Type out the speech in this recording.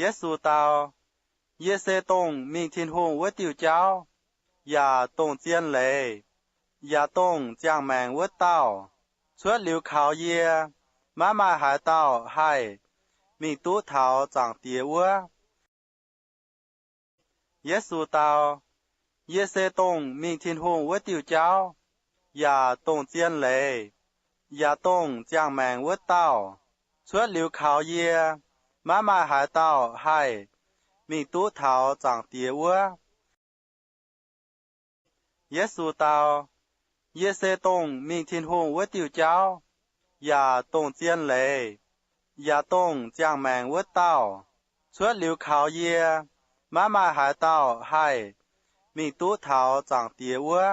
Yesu dau, Yie se dongh mingh Tin-Hungh wuov diuh jauv, yaac dongh zien leiz, yaac dongh ziangh maengc wuov dauh. Cuotv liuz kaux yie, maiv maaih haaix dauh haih mingh duqv taux Zaangc Diex wuov. Yesu dau, Yie se dongh mingh Tin-Hungh wuov diuh jauv, yaac dongh zien leiz, yaac dongh ziangh maengc wuov dauh. Cuotv liuz kaux yie, maiv maaih haaix dauh haih mingh duqv taux Zaangc Diex wuov. Yesu dau, Yie se dongh mingh Tin-Hungh wuov diuh jauv, yaac dongh zien leiz, yaac dongh ziangh maengc wuov dauh. Cuotv liuz kaux yie, maiv maaih haaix dauh haih mingh duqv taux Zaangc Diex wuov.